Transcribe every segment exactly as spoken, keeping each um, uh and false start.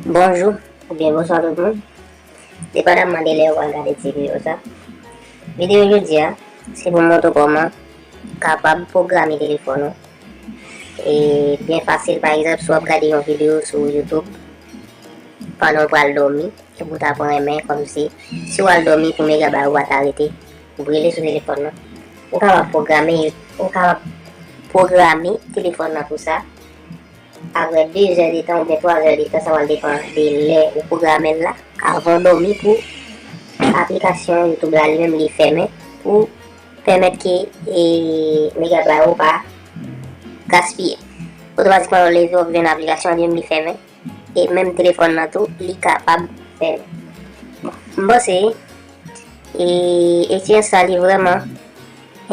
Bonjou oubyen bonswa tout moun, depandamman de lè ou pral gade ti videyo sa. Videyo jodi a, se pou m montre w kòman kapab pwograme telefòn ou. E byen fasil, pa egzanp, si w ap gade yon videyo sou YouTube pandan w pral dòmi, epi w ta pran renmen kòmsi, si w al dòmi pou megabay ou pa ta rete, ou rele sou telefòn nan. Ou kapab pwograme, ou kapab pwograme telefòn nan pou sa. Apre de zè de tan oubyen twa zè de tan, sa pral depann de lè ou pwograme l la, avan w dòmi pou aplikasyon YouTube la li menm li fèmen, pou pèmèt ke e, megabay ou pa gaspiye. Otomatikman lè w leve w ap jwenn aplikasyon an li menm li fèmen. E menm telefòn nan tou li kapab fèmen. M panse e eksperyans sa li vrèman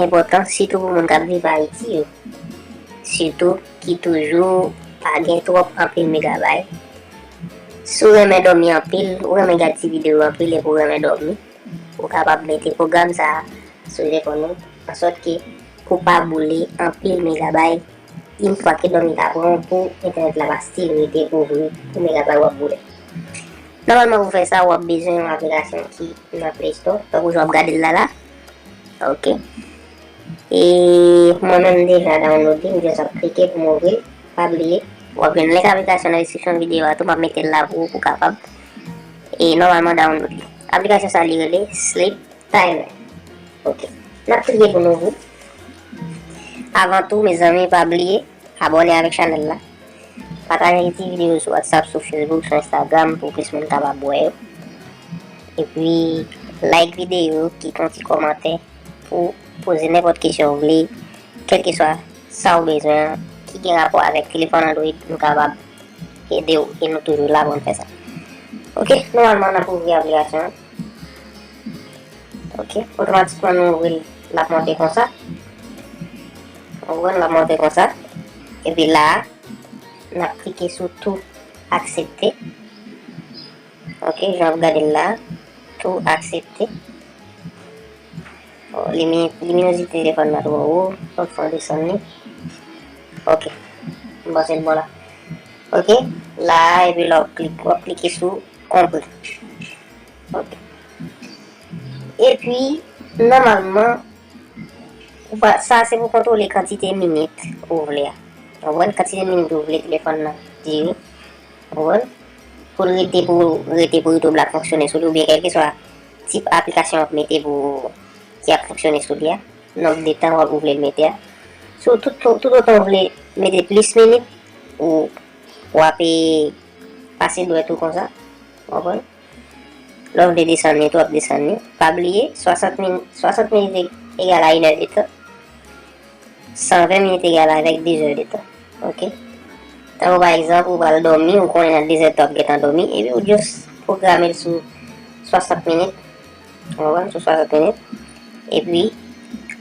enpòtan, sitou pou moun k ap viv Ayiti yo. Sitou ki toujou pa gen twòp anpil megabay. Si w renmen dòmi anpil, ou renmen gade ti videyo anpil epi w renmen dòmi, ou kapab mete pwogram sa a sou telefòn ou, ansòt ke pou pa boule anpil megabay yon fwa ke dòmi ta pran w pou entènèt la pa still rete ouvri pou megabay w ap boule. Nòmalman pou fè sa, w ap bezwen yon aplikasyon ki nan Play Store, tankou jan w ap gade l la la. Ok. E mwen menm m deja download li, m just ap klike pou m ouvri l. Pa bliye, w ap jwenn link aplikasyon nan deskripsyon videyo a tou, m ap mete l la pou ou pou w kapab e nòmalman download li. Aplikasyon sa li rele Sleep Timer. Ok. N ap klike pou n ouvri. Avan tou, mezanmi, pa bliye abòne avèk chanèl la. Pataje ti videyo sou WhatsApp, sou Facebook, sou Instagram pou plis moun kapab wè yo. Epi, like videyo, kite yon ti kòmantè pou poze nenpòt kesyon w vle, kèlkeswa sa w bezwen an, ki gen rapò avèk telefòn Android, nou kapab ede w e nou toujou la pou n fè sa. Ok, nòmalman n ap ouvri aplikasyon an. Ok, otomatikman nou ouvri l, l ap monte konsa. Ou konprann, l ap monte konsa. Epi la a, n ap klike sou tou aksepte. Ok, jan w ap gade l la, tou aksepte. Oh, limi-, liminozite telefòn nan twò wo, fòk fè w desann li. Ok, m panse l bon la. Ok, la a, epi la w ap klik-, w ap klike sou konpli. Ok. Epi, nòmalman, ou pa, sa se pou kontwole kantite minit ou vle a. Ou konprann? Kantite minit ou vle telefòn nan dire. Ou konprann? Pou l rete pou, rete pou YouTube la fonksyone sou li, oubyen kèlkeswa tip aplikasyon w ap mete pou, ki ap fonksyone sou li a. Nonb de tan w ap, ou vle l mete a. Si w tout, tout, tout otan w vle mete plis minit, ou, w ap, e, pase dwèt ou konsa. Ou konprann? Lè w vle desann li tou, w ap desann li. Pa bliye, swasant min-, swasant minit e-, egal a inè de tan. San ven minit egal avèk de zè de tan. Ok? Tankou pa egzanp, ou pral dòmi, ou konnen nan de zè de tan w ap gentan dòmi, epi ou just pwograme l sou swasant minit. Ou konprann? Sou swasant minit. Epi,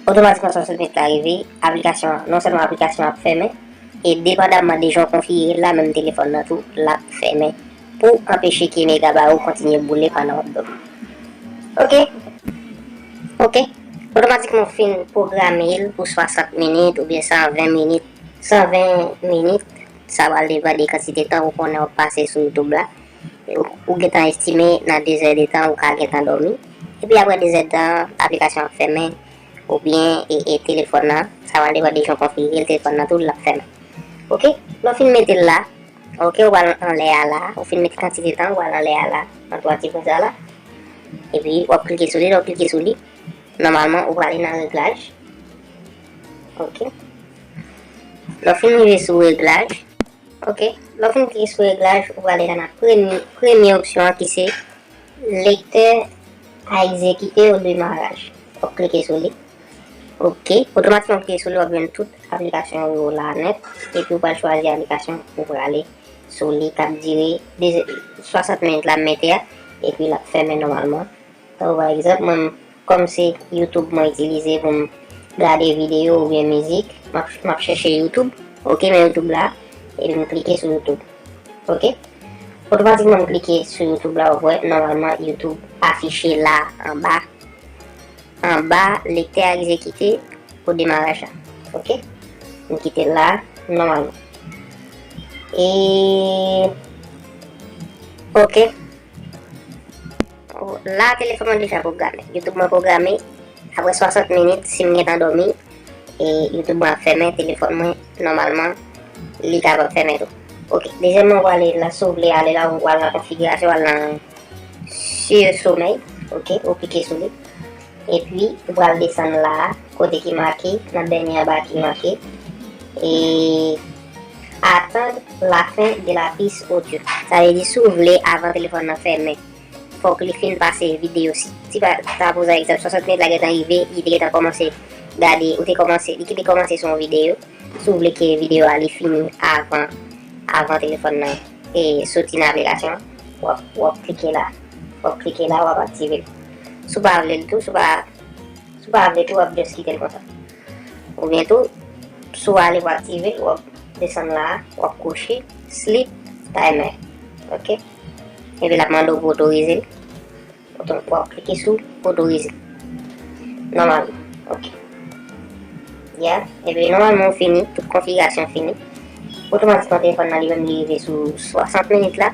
otomatikman swasant minit la rive, aplikasyon an, non sèlman aplikasyon an ap fèmen, e depandamman de jan w konfigire l la, menm telefòn nan tou, l ap fèmen pou anpeche ke megabay ou kontinye boule pandan w ap dòmi. Ok? Ok. Otomatikman w fin pwograme l pou swasant minit oubyen san ven minit. San ven minit, sa pral depann de kantite tan ou konnen w ap pase sou YouTube la. Ou, ou gentan estime nan de zè de tan ou ka gentan dòmi. Epi apre de zè de tan, aplikasyon an ap fèmen. Oubyen e, e telefòn nan, sa pral depann de jan w konfigire l, telefòn nan tou l ap fèmen. Ok, lè w fin mete l la, ok, ou pral anlè a la, ou fin mete kantite tan, ou pral anlè a la, nan twa ti pwen sa la. Epi w ap klike sou li, lè w klike sou li, nòmalman ou prale nan reglaj. Ok. Lè w fin rive sou reglaj, ok, lè w fin klike sou reglaj, ou prale la nan premye, premye opsyon an ki se lektè a egzekite o demaraj. W ap klike sou li. Ok. Otomatikman w klike sou li, w ap jwenn tout aplikasyon yo la nèt. Epi w pral chwazi aplikasyon ou prale sou li k ap dire de, swasant minit la m mete a. Epi l ap fèmen nòmalman. Tankou pa egzanp, mwen, kòm se YouTube mwen itilize pou m gade videyo oubyen mizik, m ap, m ap chèche YouTube. Ok, men YouTube la, epi m klike sou YouTube. Ok? Otomatikman m klike sou YouTube la, w ap wè, nòmalman, YouTube afiche la anba, anba lektè a egzekite pou demaraj la. Ok? M kite l la, nòmalman. E Ok. La, telefòn mwen deja pwograme. YouTube mwen pwograme. Apre swasant minit, si m gentan dòmi, e YouTube mwen ap fèmen, telefòn mwen, nòmalman, li kapab fèmen tou. Ok. Dezyèmman, w ale la, si w vle ale la, w al nan konfigirasyon, w al nan sur somèy. Ok, ou klike sou li. Epi, ou pral desann la, kote ki make, nan dènye anba ki make, e attendre la fin de la piste audio. Sa vle di, si w vle avan telefòn nan fèmen, fòk li fin pase videyo. Si, si pa, ta pou egzanp, swasant minit la gentan rive, li te gentan kòmanse gade, ou te kòmanse, li te kòmanse sou yon videyo. Si w vle ke videyo a li fini avan, avan telefòn nan e soti nan aplikasyon an, w ap, w ap klike la. W ap klike la, w ap aktive l. Si w pa vle l tou, si w pa, si w pa vle tou, w ap just kite l konsa. Oubyen tou, si w ale pou aktive l, w ap desann la, w ap kouche sleep timer. Ok? Epi l ap mande w pou otorize l. Oto-, w ap klike sou otorize. Nòmalman. Ok. Ya. Epi nòmalman ou fini, tout konfigirasyon fini. Otomatikman telefòn nan li menm li rive sou swasant minit la,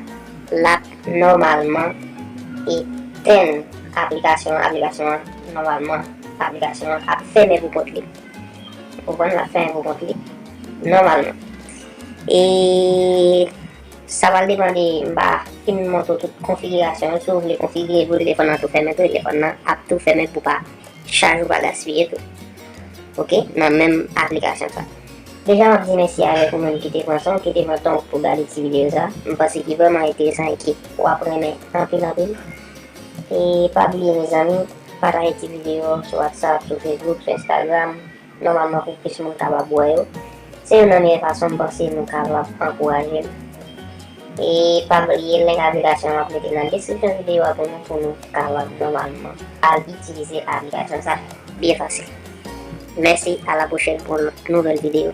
l ap nòmalman etenn aplikasyon an, aplikasyon an nòmalman, aplikasyon an ap fèmen pou kont li. Ou konprann, l ap fèmen pou kont li nòmalman. E sa pral depann de, m pa fin montre w tout konfigirasyon yo. Si w vle konfigire pou telefòn nan tou fèmen tou, telefòn nan ap tou fèmen pou pa chaj ou pa gaspiye tou. Ok, nan menm aplikasyon sa. Deja m ap di mèsi avèk ou menm ki te pran son, ki te pran tan pou gade ti videyo sa. M panse ki vrèman enteresan e ki w ap renmen anpil anpil. E pa bliye mezanmi, pataje ti videyo sou WhatsApp, sou Facebook, sou Instagram. Nòmalman pou plis moun kapab wè yo. Se youn nan meyè fason m panse nou kapab ankouraje l. E pa bliye link aplikasyon an m ap mete nan deskripsyon videyo a pou nou, pou nou kapab nòmalman al itilize aplikasyon sa byen fasil. Mèsi, a la pwochèn pou yon nouvèl videyo.